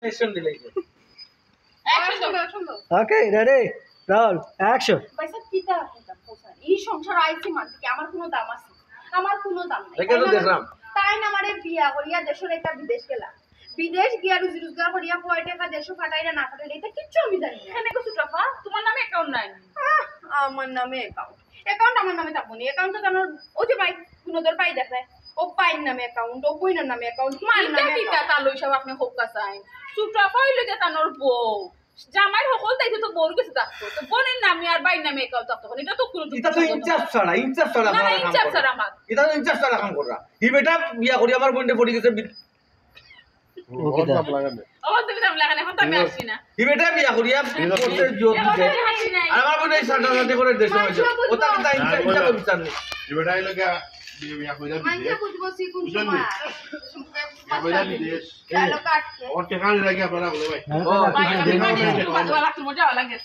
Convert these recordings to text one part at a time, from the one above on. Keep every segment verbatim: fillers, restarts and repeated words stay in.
অ্যাকশন দিলে। অ্যাকশন দাও। ওকে, ready, role, action. ভাই সাহেব, কিতা কিতা বলছেন? এই সংসার আইছি মানতে কি আমার কোনো দাম আছে? আমার কোনো দাম নাই। দেখে তো দেখলাম। তাই না আমারে বিয়া করিয়া দেশের একটা বিদেশ গেলা। বিদেশ গিয়া রুজি রোজগার করিয়া কয় টাকা দেশে ফাটাইরা না ফাটাইরা, এটা কিচ্ছু আমি জানি না। এখানে কিছু টাকা তোমার নামে অ্যাকাউন্ট নাই। আহ, আমার নামে অ্যাকাউন্ট? অ্যাকাউন্ট আমার নামে থাকবো নি। অ্যাকাউন্ট তো জানো, ওই যে ভাই, গুণধর ভাই দেখে, ও ভাইর নামে অ্যাকাউন্ট, ও বইনের নামে অ্যাকাউন্ট, মার ইটা নামে কিতা account। কালো হিসাব আপনি হোক কাছাই। ছোট ভাই লগে তানোর বউ। জামাইর হকল তাই তো বউর গেছে থাকতো। তো বোনের নামে আর ভাইর নামে অ্যাকাউন্ট থাকতো। এটা তো কোনো এটা তো ইনসাফ ছাড়া, ইনসাফ ছাড়া না, না, আপনারা কাম ইনসাফ করেন। ছাড়া আমার। এটা তো ইনসাফ ছাড়া কাম করা। ই বেটা বিয়া করি আমার বোনটা পড়ি গেছে বি- ওকে, ওর দা। দাম লাগে না। ও, তুমি দাম লাগালে, এখন তো আমি আসছি না। ই বেটা বিয়া করিয়া করতে জোর এখন দিছে। আমি আসছি না। আর আমার বোন এই সাটা সাটি করে দেশে হয়েছে। ও তাকে তাই ইনসাফ বিচার নেই। এবারে আইলো গা, বিয়া, বিয়া কইরা দিছে। মাইনষে বুঝবো সে কোন বুঝলেন সময়। নি? বিয়া কইরা দিছে। গেল কাটতে। ওর টেকা আনি রাখি আপনারা বলে ভাই। ও, ভাই, আমি মাঝে একটু বাদ ওয়ালা, তোমার যাওয়া লাগে।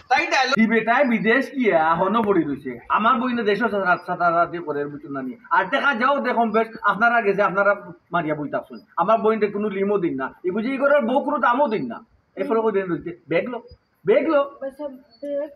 তাই ডায়লগ। ই বেটায় বিদেশ গিয়া হনো পড়ি রইছে। আমার বইনে দেশে সাথে সাথে করে বুঝছো না নি। আর দেখা যাও দেখো বেশ আপনারা গেছে আপনারা মারিয়া বই থাকছেন। আমার বইনটা কোনো লিমও দিন না। এ বুঝি ই করার বউ কোনো দামও দিন না। এ ফলো করে দিন রইছে। বেগলো, বেগলো।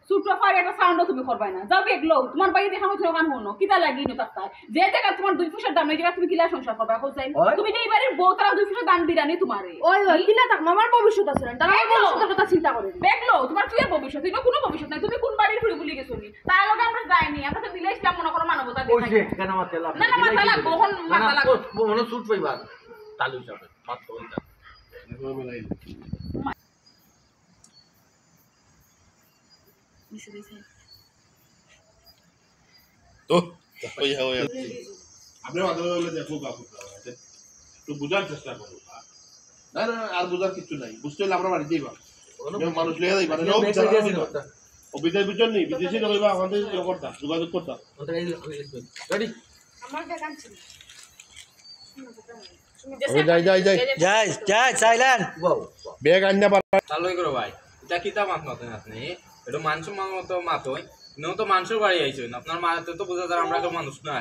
ছোট ফারে একটা সাউন্ডও তুমি করবায় না। যাও বেগলো, তোমার ভাই দেখা হচ্ছে ওখান হনো। কিতা লাগি ইনো তার তাই? যে জায়গা তোমার দুই পয়সার দাম নেই, জায়গা তুমি কিলা সংসার করবা, হোসেন? ওই। তুমি যে এবারে বউ তারা দুই পয়সার দাম দিরা নি তোমারে। ওই, ওই, কিলা থাকবো? আমার ভবিষ্যৎ আছে না। তারা আমার বেগলো। ভবিষ্যতের কথা চিন্তা করে। বেগলো, তোমার কি আর ভবিষ্যৎ? এটা কোনো ভবিষ্যৎ নাই। তুমি কোন বাড়ির ফুড়ি ভুলি গেছো নি? তাই লগে আমরা যাইনি। আমরা তো দিলে ইসলাম মনে করো মানবতা ওই যে, দেখাই। কেন মাতে লাভ না, না, নাই? মাথা লাগবো, এখন না, না, মাথা লাগবো। ও, ও, মনে সুট পাইবা। তালু যাবে, মাত তো ওইটা। তো, ওই, ওই, ওই। আপনি মাঝে মাঝে বলে দেখো বাবু, একটু বুঝার চেষ্টা করো। না, না, আর বুঝার কিছু নাই। বুঝতে হলে আমরা বাড়িতেই বা মানুষ লিয়ে যাই, মানে, ও বিদেশি করতা। ও বিদেশ বুঝছেন নি? বিদেশি লোক বা আমাদের ইয়ে করতা, যোগাযোগ করতা। রেডি? আমার ব্যাগ আনছি। ওই যাই, যাই, যাই। যাই, যাই, সাইলেন্ট। ব্যাগ আনিয়া পারা। তালই করো ভাই, এটা কিতা মাত মাতেন আপনি? এটা মান সম্মান মতো মাত হয়। ইনো তো মানুষের বাড়ি আইছেন, আপনার মাতে তো বোঝা যায় আমরা তো মানুষ না।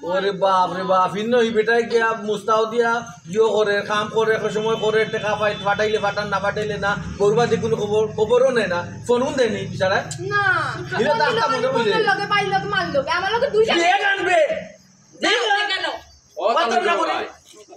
ওরে বাপ রে বাপ, ইনো ই বেটায় গিয়া মুস্তাও দিয়া ইয়ো করে, কাম করে, এক সময় করে, টেকা পাই, ফাটাইলে ফাটান, না ফাটাইলে না, বউর বাদে কোনো খবর, খবরও নেয় না, ফোনও দেয় নি বিচারায়। না। এটা তো আস্তা মনে বুঝে। লগে, ভাইর লগে, মার লগে, আমার লগে দুই জায়গা। ব্যাগ আনবে। যাও, কেন? ও তালই করো ভাই,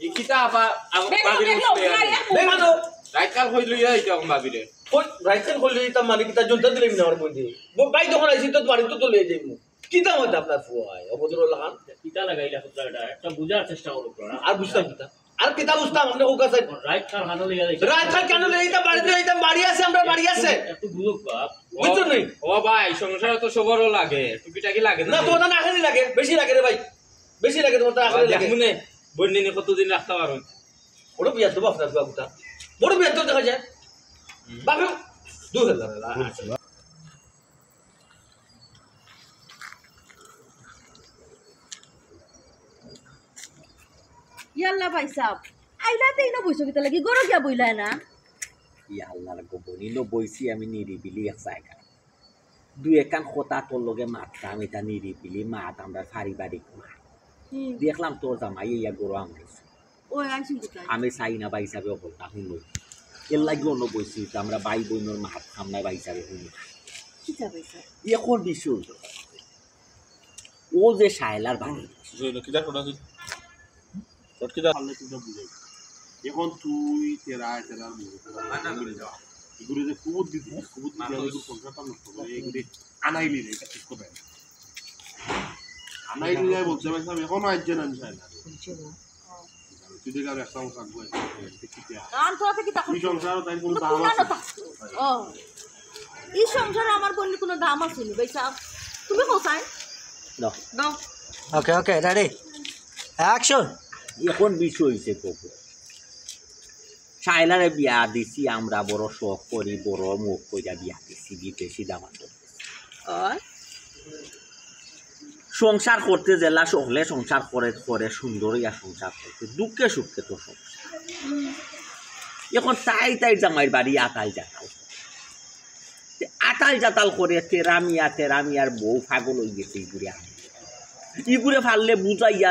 ই কিতা আপা, আ-, বেগলো, ভাবিরে বেগলো, উঠতে বেগলো। আইছে। ব্যাগ আনো। রাইত কাল কইলো ইয়া ইতা ভাবিরে। কই, রাইত কাল কইলে ইতা মানে কিতা জনতা দিলে না আমার বন্ধু। ব-, ভাই তখন আইছি তো বাড়ি তো তো লয়ে যাইমু। কিতা মত আপনার ফুয়া হয়, অভদ্র লাখান। কিতা লাগাইলা কথা এটা? একটা বুঝার চেষ্টা করো আপনারা। আর বুঝতাম কিতা? আর কিতা বুঝতাম, আপনি কোকা সাইড। রাইত কাল হানো লিয়া যাইছে। রাইত কাল কেন লয়ে যাইতাম? বাড়িতে যাইতাম, বাড়ি আছে, আমরা বাড়ি আছে। একটু বুঝুক বাপ। বুঝছো নি? ও ভাই, সংসারে তো সবারও লাগে, টুকিটাকি লাগে না। না, তোমার না খালি লাগে, বেশি লাগে রে ভাই, বেশি লাগে তোমার, না খালি লাগে। দেখুন নে, বন্যিনী কতদিন রাখতে পারো? বড় বিয়ার দেবো আপনার বাবুটা, বড় বিয়ার দেবো দেখা যায়। বাপে, দূর হয়ে যাবে। ইয়াল্লা ভাই সাহেব, আইলা তে ইনো বইছো কিতা লাগি? ঘরো গিয়া বইলায় না? ইয়াল্লার গো বইন, ইনো বইছি আমি নিরিবিলি এক জায়গায়। দুই একখান কথা তোর লগে মাততাম, এটা নিরিবিলি মাত, আমরা পারিবারিক মাত। হুম। দেখলাম তোর জামাই ইয়া গরু আমরাইছে। ওই আইছেন কোথায়? আমি চাই না ভাই সাহেব অকলতা হুনো। এর লাগি অন্য বইছি, তো আমরা ভাই বইনর মাত সামনে ভাই সাহেব হুনো। কিতা ভাই সাহেব? এখন বিষয় হলো, ও যে শায়লার বাড়ি। বুঝলি না, কিতা কথা আছে? শর্ট কিতা? পারলে তুই বুঝাই। এখন তুই তেরা, তেরার মুখে, তেরা মুখে মিলে যাওয়া। এগুলো যে কুবুদ দিদি, কুবুদ দিদি, আমি তোর কন্ট্রাক্টটা নষ্ট করে, এগুলি আনাইলি রে, এটা ঠিক কথা। আনাইলি রে বলছে, ভাই সাহেব, এখনো আইছে না, আমি চাই না। তুই দেখে আর একটা অংশ আনবো, এটা কি দেয়া? কারণ তোরা তো কিতা তুই সংসারও তাই কোনো দাম আছে? ও, এই সংসারে আমার বোনের কোনো দাম আছে নি, ভাই সাহেব? তুমি কোথায়? দাও। দাও। ওকে, ওকে, রেডি, অ্যাকশন। এখন বিষয় হইছে কবু, শায়লারে বিয়া দিছি আমরা, বড় শখ করি, বড় মুখ কইরা বিয়া দিছি, বিদেশি দামান্দ। সংসার করতে যেলা সকলে সংসার করে, করে সুন্দর হইয়া সংসার করতে, দুঃখে সুখে তো সংসার। এখন তাই তাই জামাইর বাড়ি আতাল জাতাল, আতাল জাতাল করে, তেরা মিয়া, তেরা মিয়ার বউ পাগল হয়ে গেছে ইগুরে। ইগুরে পারলে বুঝাইয়া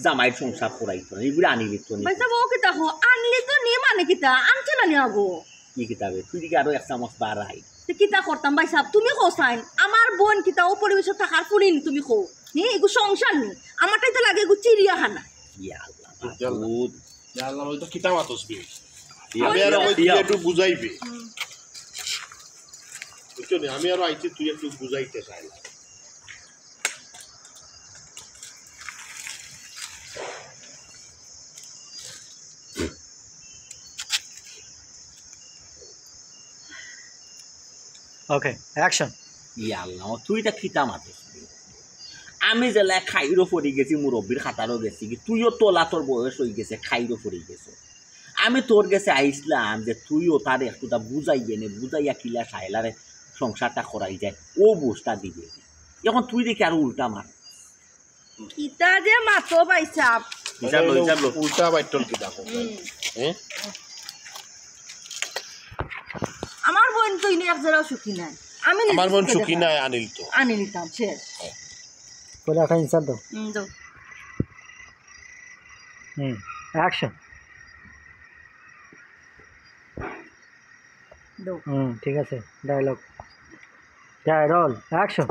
জামাইর সংসার করাইতো না, এগুলো আনিলিতো নি। ভাইসাব, ও কিতা কও? আনলিতো নি মানে কিতা? আনছে না নি আগো? কি কিতাবে? তুই দিকে আরো এক চামচ বাড়াই। তে কিতা করতাম ভাইসাব? তুমি কও চাইন। আমার বইন কিতা অউ পরিবেশো থাকার ফুড়ি নি তুমি কও? হে, এগু সংসার নি। আমারটাই তো লাগে এগু চিড়িয়াখানা। ইয়া আল্লাহ, ইয়া আল্লাহ। মাবুদ। ইয়া আল্লাহ, ওই তো কিতা মাতস বে। ইয়া আমি আরো আল্লাহ। কই তুই একটু বুঝাইবে। হুম। বুঝছো নি? আমি আরো আইছি, তুই একটু বুঝাইতে চাই। Okay, action. ইয়া আল্লাহ, তুই ইতা কিতা মাতস? আমি যেলা খাইরো পড়ি গেছি, মুরব্বির খাতারো গেছি, কি তুইও তোলা তোর বয়স অই গেছে, খাইরো পড়ি গেছে। আমি তোর গেছে আইছলাম যে তুইও তারে একটুতা বুঝাইবে নে, বুঝাইয়া কিলা শায়লারে সংসারটা করাই যায়, অউ বুঝটা দিবে। এখন তুই দেখি আরো উল্টা মার। কিতা যে মাতো ভাইসাব। হিসাব লো, হিসাব লো। উল্টা বাইটল কিতা কও? হুম। হ্যাঁ? আমার বইন তো ইনো এক জেরাও সুখী নাই। আমি নিজে আমার বইন সুখে সুখী দেখা। নাই, আনিলিতো। আনিলিতাম, শেষ। বলে, একটা ইনসাল্ট দাও। হুম, দাও। হুম, action. দাও। হুম, ঠিক আছে, ডায়লগ। Dialogue, action.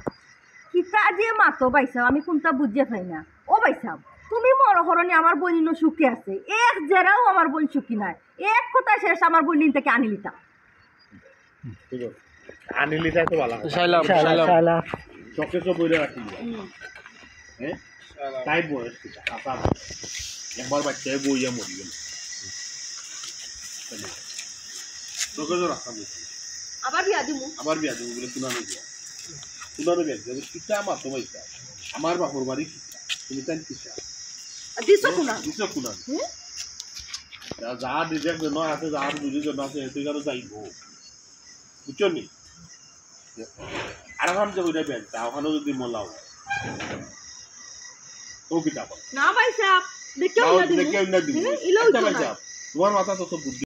কিতা যে মাতো ভাইসাব, আমি কুনটা বুঝিয়া পাই না। ও ভাইসাব, তুমি মনো করো নি আমার বইন ইনো সুখে আছে, এক জেরাও আমার বইন সুখী নাই। এক কথা শেষ, আমার বইন ইন থাকি আনিলিতাম। ঠিক আছে। আনিলিতায় তো ভালা কথা। শাইলা, শাইলা, শাইলা। চোখে তো বইরা রাখি দিবা। হুম। হ্যাঁ? তাই বয়স কিতা? আচ্ছা, একবার বাচ্চায় বইয়া মরি গেল। চোখে তো রাখা দিবা। আবার বিয়া দিমু। আবার বিয়া দিমু বলে কুনানো বিয়া। কুনানো বিয়া দিমু। কিতা মাতো ভাইসাব? আমার বাপর বাড়ি কিতা? তুমি তাই কিতা? দিছো কুনা? দিছো কুনা? হুম? যা, যা নিজের জন্য আছে, যা বুঝি জন্য আছে, এতে কেন যাইবো? বুঝছো নি? আরাম যে ওইটা বেন, তা ওখানে যদি মোলাও। ও কিতা কর? না ভাইসাব, দেখে না, অইনা দিমু। দেখে অইনা দিমু। হুম, ইলাও আচ্ছা তো না। ভাইসাব, তোমার মাথা তো সব বুদ্ধি